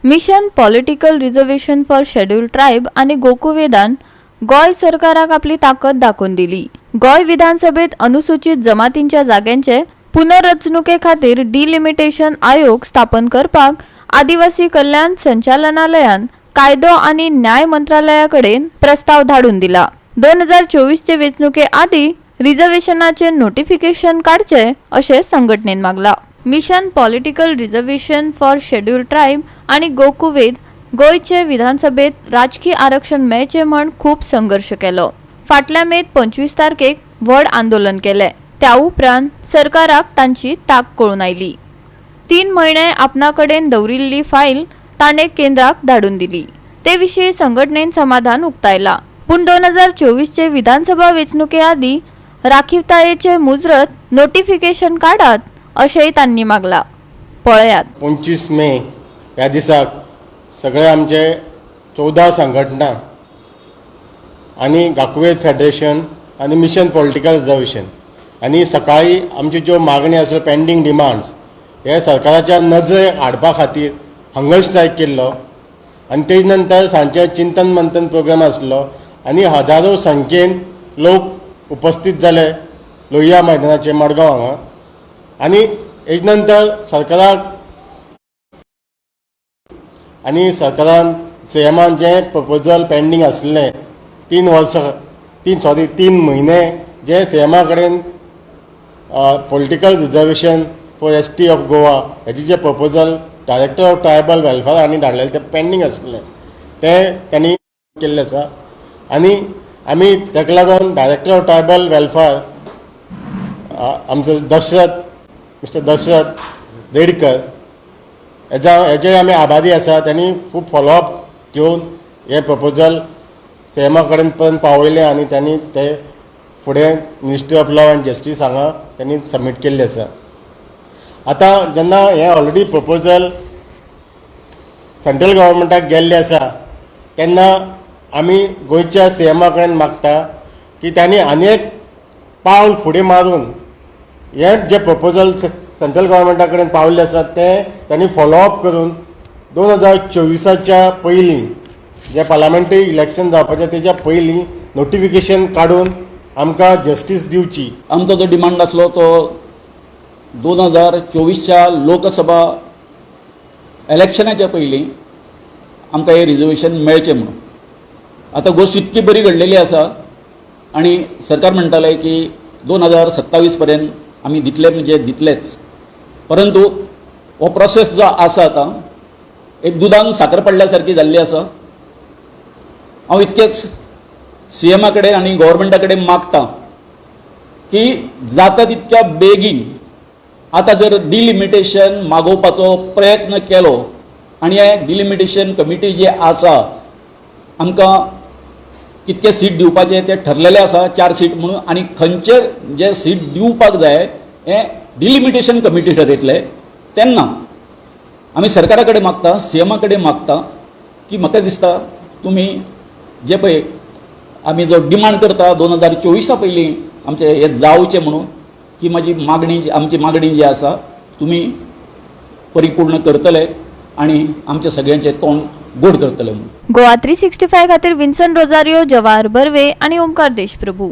Mission Political Reservation for Schedule Tribe आनी गोकुवेदान गोंय सरकाराक आपली ताकद दाखोवन दिली. गोंय विधानसभेत अनुसूचित जमातींच्या जाग्यांचे पुनर्रचणुके खातीर डिलिमिटेशन आयोग स्थापन करपाक आदिवासी कल्याण संचालनालयान कायदो आनी न्याय मंत्रालया कडेन प्रस्ताव धाडून दिला. 2024चे वेंचणुके आदी रिझर्वेशनाचे नोटिफिकेशन काडचे अशें संघटनेन मागला. Mission Political Reservation for Schedule Tribe आनी गोकुवेद गोंयचे विधानसभेत राजकी आरक्षण मेळचें म्हण खूब संघर्श केलो. फाटल्या मेत 25 तारखेक व्हड आंदोलन केलें. त्या उपरांत सरकाराक तांची ताक कळून आयली. 3 म्हयने आपणा कडेन दवरिल्ली फायल ताणें केंद्राक धाडून दिली. ते विशीं संघटनेन समाधान उक्तायला. पूण 2024चे विधानसभा वेंचणुके आदीं राखीवतायेचे मुजरत नोटिफिकेशन काडात अशेंय तांणी मागला. पळयात. 25 मे ह्या दिसाक सगळे आमचे 14 संघटना आनी गाकुवेद फेडरेशन आनी मिशन पॉलिटिकल रिजर्वेशन आनी सकाळी आमच्यो ज्यो मागणी आसल्यो, पेंडींग डिमांड्स, हे सरकाराच्या नजरेक हाडपा खातीर हंगर स्ट्रायक केल्लो आनी तेज नंतर सांजचे चिंतन मंथन प्रोग्राम आसलो आनी हजारो संख्येन लोक उपस्थित जाले लोहिया मैदानाचेर मडगांव हांगा. आनी हेज नंतर सरकाराक आनी सरकारान, सीएमान जें प्रपोजल पेंडींग आसलें 3 वर्सां, तीन, सॉरी, 3 म्हयने, जे सीएमा कडेन Political Reservation for ST of Goa हेजें जें proposal Director of Tribal Welfare हांणी धाडलेलें, तें पेंडींग आसलें, तें तांणी केल्लें आसा. आनी आमी ताका लागून डायरेक्टर ऑफ ट्रायबल वेलफेअर आमचो दशरथ, मिस्टर दशरथ रेडकर, हेजे आमी आभारी आसा. त्यांनी खूब फॉलोअप घेवन हें प्रपोजल सीएमा कडेन पर्यंत पावयलें आनी त्यांनी ते फुडें Ministry of Law and Justice हांगा त्यांनी सबमीट केल्लें आसा. आतां जेन्ना हें ऑलरेडी प्रपोजल सेंट्रल गव्हर्मेंटाक गेल्लें आसा, तेन्ना आमी गोंयच्या सीएमा कडेन मागता की त्यांनी आनी एक पावल फुडें मारून हें जें प्रपोजल सेंट्रल गव्हर्मेंटा कडेन पावल्लें आसा, तें त्यांनी फॉलोअप करून 2024च्या पयलीं, जें पार्लमेंटरी इलेक्शन जावपाचें तेच्या पयलीं नोटिफिकेशन काडून आमकां जस्टीस दिवची. आमचो जो डिमांड आसलो तो 2024च्या लोकसभा इलेक्शनाच्या पयलीं आमकां हें रिजर्वेशन मेळचें म्हणून. आतां गोश्ट इतकी बरी घडलेली आसा आनी सरकार म्हणटालें की 2027 पर्यंत आमी दितले म्हणजे दितलेच. परंतु हो प्रोसेस जो आसा, आतां एक दुदान साकर पडल्या सारकी जाल्ली आसा. हांव इतकेंच सी एमा कडेन आनी गव्हर्मेंटा कडेन मागता की जाता तितक्या बेगीन आतां जर डिलिमिटेशन मागोवपाचो प्रयत्न केलो आनी हे डिलिमिटेशन कमिटी जी आसा, आमकां कितके सीट दिवपाचे ते ठरलेले आसा, चार सीट म्हणून, आनी खंयचे जे सीट दिवपाक जाय हें डिलिमिटेशन कमिटी ठरयतले. तेन्ना आमी सरकारा कडेन मागता, सी एमा कडेन मागता की म्हाका दिसता तुमी जे पळय आमी जो डिमांड करता 2024 पयलीं आमचें हें जावचें म्हणून, ही म्हाजी मागणी, आमची मागणी जी आसा, तुमी परिपूर्ण करतले आनी आमच्या सगळ्यांचें तोंड गोड करतले म्हणून. गोवा 365 खातीर विन्सन रोजारियो, जवाहर बर्वे आणि ओमकार देशप्रभू.